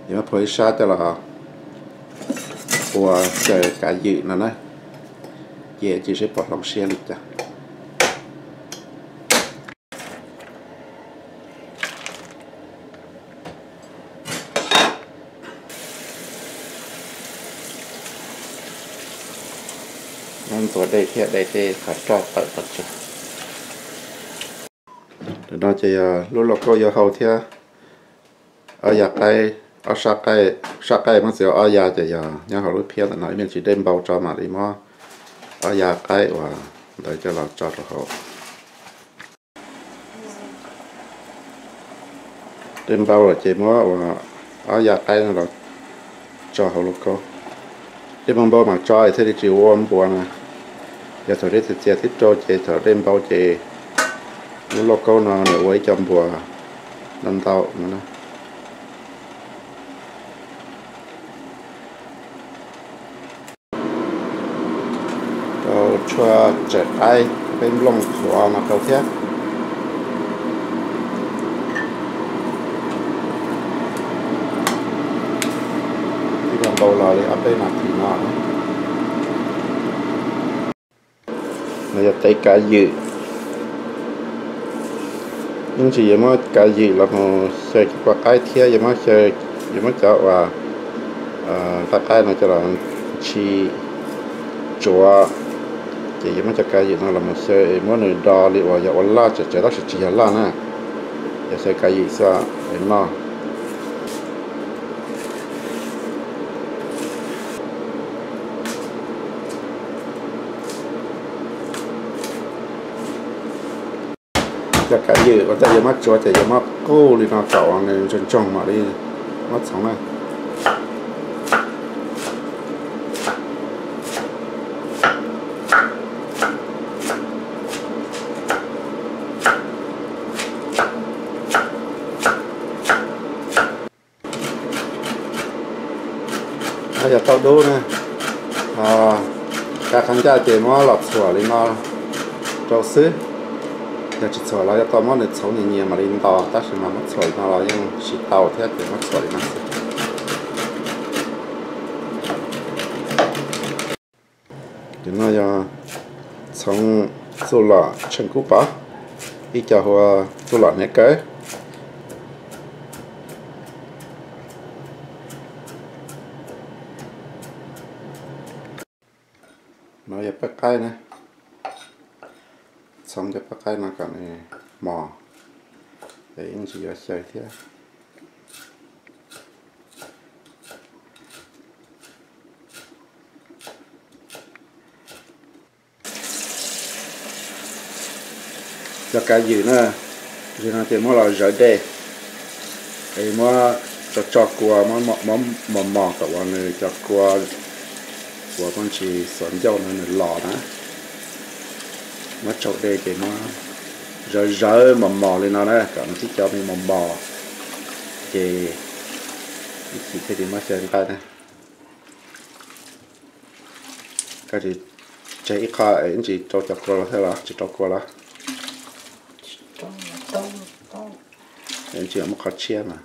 Ces muab phua ib sab coj los ua xyaw kav ywm no na, ces cia seb puas hloov siab li cas. Muab ntxuav dej thiab de tej qhov roj tawm los tso. Tam no ces yog lub lauj kaub yuav hau thiab ob ya qaib, ob sab qaib, sab qaib muab txiav ob ya ces yog nyob hauv lub phiab ntawm no, ib me ntsis dej npau tso mam li muab ob ya qaib uas ntawd coj los tso rau hauv. Dej npau lawm ces muab uas ob ya qaib no los tso hauv lauj kaub. Dej npau npau mas tso es thiaj li tsis ua npuas na. Yog thaum dej txias txias tib rau ces thaum dej npau ces lub lauj kaub no nws ua ib co npuas ntau ntau no na. Rau tshuaj tsawm qaib, peb nplooj qhuav no rau thiab. Ib lo npau los li ob peb nas this no. No yog tev kav ywm. Ib ntsis yuav muab kav ywm los mus xyaw cov kua qaib thiab, yuav muab xyaw, yuav muab cov uas nqaij qaib no coj los ntshis tsuav, ces yuav muab cov kav ywm no los mus xyaw es muab nws do li uas yog ua laj tsawv tsawv tab sis tsis yog laj na, yog xyaw kav ywm xwb es noj. Cov kav ywm ua ntej yuav muab tsuav ces yuav muab quj li no kom uas nws ntsoog ntsoog mam li muab txhoov na. No yog tauj dub na, kav qhov ncaj ces muab los txhuam li no rau xwb. Yog tsis txhuam los yuav tau muab nws txhoov nyias nyias mam li ntos, tab sis mas muab txhuam li no los yeej siv tau thiab ces muab txhuam li no xwb. Ces no yog txhoov txuj lom tsheej kub pov, ib co hu ua txuj lom hniav kaw. No yog pawg qaib na, txhoov cov pawg qaib no kom nws mos, es ib ntsis yuav xyaw thiab. Cov kav ywm na, no ces muab los zawv dej, es muab tso tso kua, muab mos mos kom uas nws cov kua uas muaj ntsis xuas ncauj no nws los na. Muab tsau dej ces muab zawv zawv mos mos li no na, kom nws tib co me mos mos, ces ib chim thiaj li muab xyaw nqaij na. Koj tsis tseg ib qho es ib ntsis rau cov kua los thiab los tsis rau kua los? Ib ntsis muab qhov tshiab mas.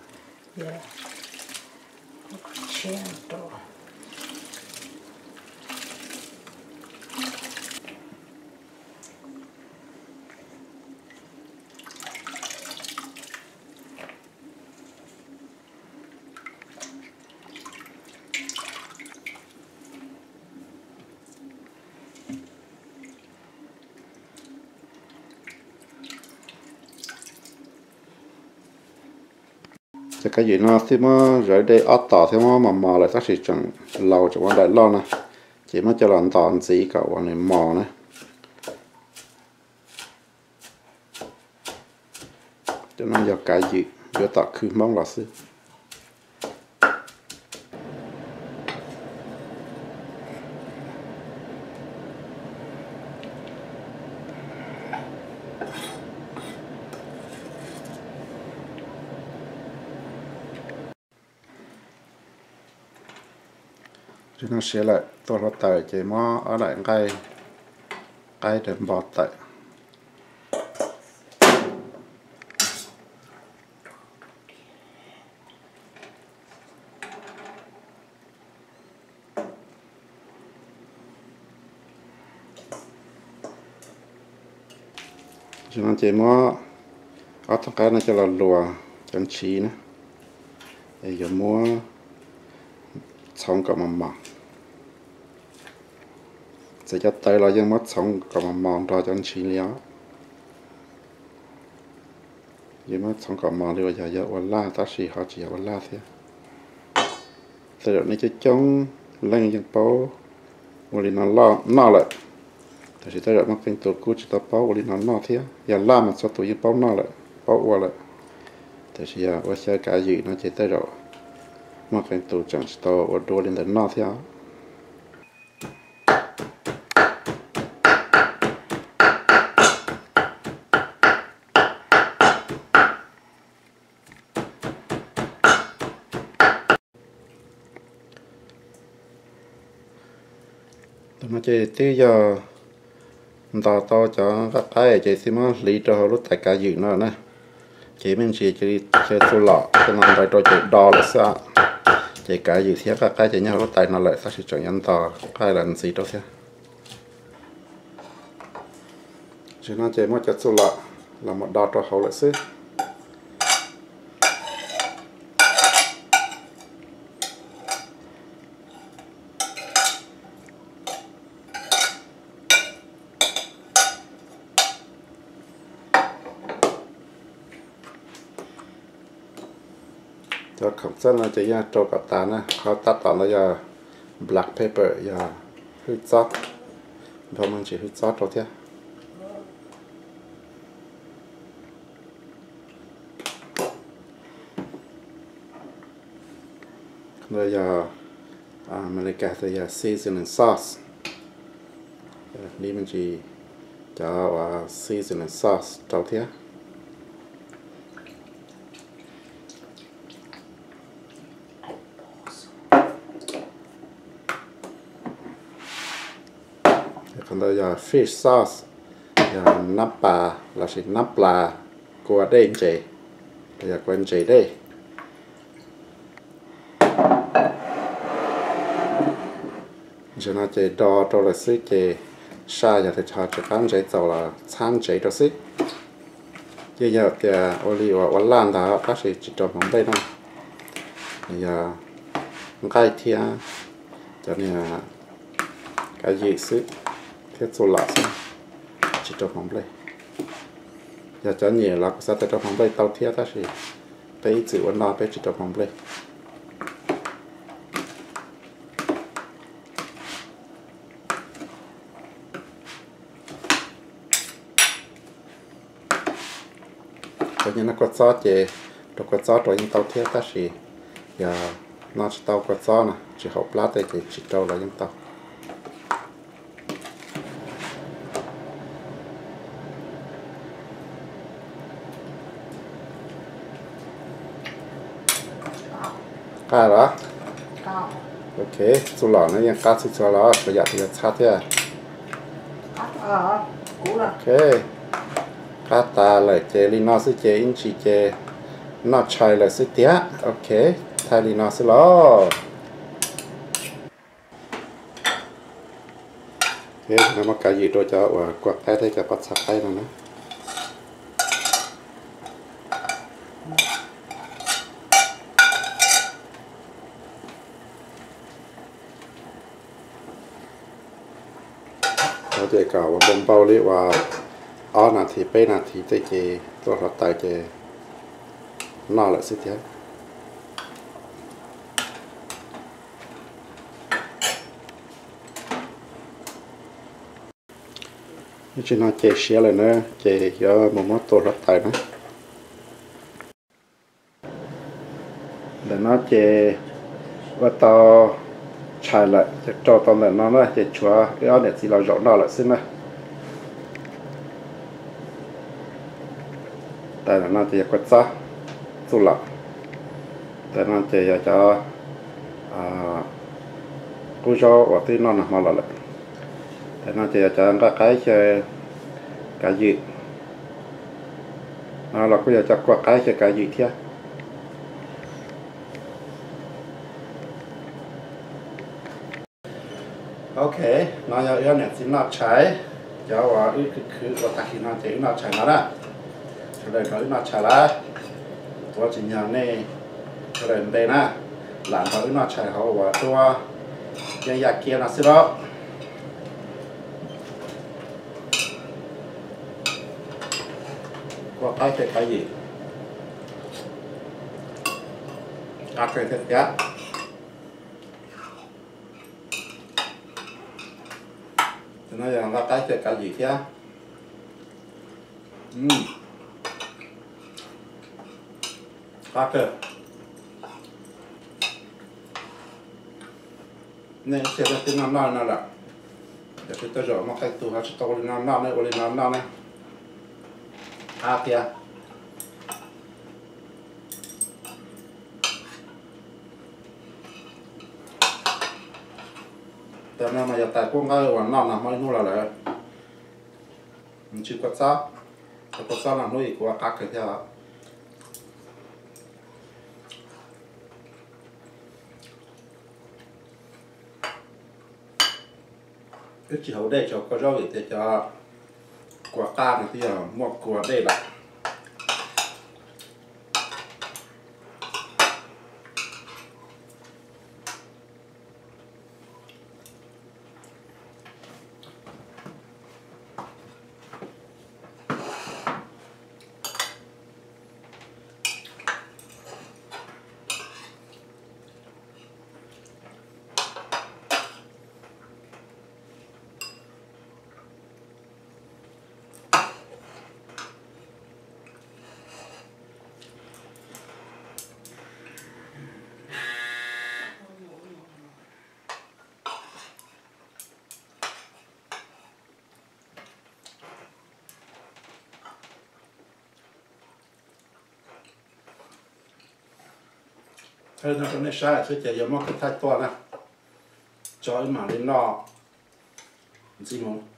Cov kav ywm no thiaj muab zawv dej ob tom thiab muab mos mos lawm tab sis tseem laus tseem ua daim loj no, ces muab coj los ntos ntxiv kom uas nws mos na. Cov no yog kav ywm yuav tom khw Hmoob los xwb. Tsis no siav lawm, tua hluav taws ces muab ob daim nqaij qaib daws npo tawm. Tam sim no ces muab ob tog qaib no coj los luas cov ntshis na, es yuav muab txhoov kom mos mos. Txawm cov tawv los yeej muab txhoov kom mos mos nrog cov ntshis li os. Yeej muab txhoov kom mos li uas yog yog ua laj tab sis ho tsis yog ua laj thiab. Tej zaum nej coob coob leej yeej paub ua li no noj lawm, tab sis tej zaum muaj qee tus kuj tsis tau paub ua li no noj thiab. Yog laj mas txhua tus yeej paub noj lawm, paub ua lawm, tab sis yog ua xyaw kav ywm no ces tej zaum muaj qee tus tseem tsis tau ua dua li ntawd noj thiab. Tam no ces twb yog ntos tau cov nqaij qaib ces thiaj muab hliv rau hauv lub tais kav ywm no na. Ces me ntsis cia li xyaw txuj lom coj no ntais rau ces do lawm xwb. Ces kav ywm thiab nqaij qaib ces nyob hauv lub tais no lawm tab sis tseem yuav ntos nqaij los ntxiv rau thiab. Tam no ces muab cov txuj lom los mus do rau hauv lawm xwb. Cov khoom txawb no ces yeej rau kom tas na, qhov tab tom ntawd yog black pepper, yog hwj txob, nrog me ntsis hwj txob rau thiab. Ntawd yog Amelikas tias yog seasoning sauce, li me ntsis cov uas seasoning sauce rau thiab. Qhov ntawd yog fish sauce, yog nab pas lossis nab plas kua dej ntses, los yog kua ntses dej. Tam no ces do rau lawm xwb ces saj yog tias ho tsis qab ntsev txaus los txhab ntsev rau xwb. Yeej yog tias ua li uas ua laj ntag tab sis tsis rau hmoov nplej na. Yog nqaij thiab cov niag kav ywm xwb thiab txuj lom xwb, tsis rau hmoov nplej. Yog cov nyiam los kuv xav tias rau hmoov nplej tau thiab tab sis peb ib txwm ua noj peb tsis rau hmoov nplej. Cov niag noj kua txob ces rau kua txob rau yeej tau thiab tab sis yog noj tsis tau kua txob na, tsis haum plab tej ces tsis rau los yeej tau. Qab los? Ok, txuj lom no yeej qab txhua txhua los tsuas yam twg yuav txhab thiab. Ok, qab tas lawm ces li no xwb ces ib ntsis ces noj tshais lawm xwb tiag. Ok, thaij li no xwb los. Muab kav ywm rau cov uas kua qaib thiab cov pob txha qaib no na. Ces kom ua npau npau li uas ob nas this peb nas this tej ces tua hluav taws ces noj lawm xwb tiag. Tam sim no ces siav lawm na, ces yuav mus muab tua hluav taws na. Ntawm no ces ua tau tshais lawm, ces rau tau ntawm no na, ces tshuav wb ob niam txiv los zaum noj lawm xwb na. Ntawm no ces yog kua txob txuj lom. Ntawm no ces yog cov qub zaub uas twb noj nag hmo los lawm. Ntawm no ces yog cov nqaij qaib xyaw kav ywm. No los kuj yog cov kua qaib xyaw kav ywm thiab. Ok, no yog wb ob niam txiv noj tshais. Cov uas wb khwv khwv ua tag kis no ces wb noj tshais no na. Sawv daws nrog wb noj tshais lawm. Tuav tsis nyog nej sawv daws npe na, lam nrog wb noj tshais hauv uas tuab yeeb yaj kiab no xwb lauj. Kua qaib tej kav yim, qab kawg thiab tiag. Tus no yog nqaj qaib tej kav yim thiab. Qab kawg. Nej ib txhia twb noj noj li no lawm, yog tsis tej zaum muaj qee tus ho tsis tau ua li no noj, nej ua li no noj na, qab thiab. Tam no mas yog tais kub nqawj uas noj no hmo ib hnub los lawm. Ntsw kua txob, kua txob no hnub ib kuv ua qab kawg thiab. Wb tsis haus dej tso kua zaub vim tias cov kua qab no twb yog muaj kua dej lawm. Thaij no rau nej saib xwb ces yuav muab kuv thaij tuaj na, tso wb mam li noj ntxiv mus.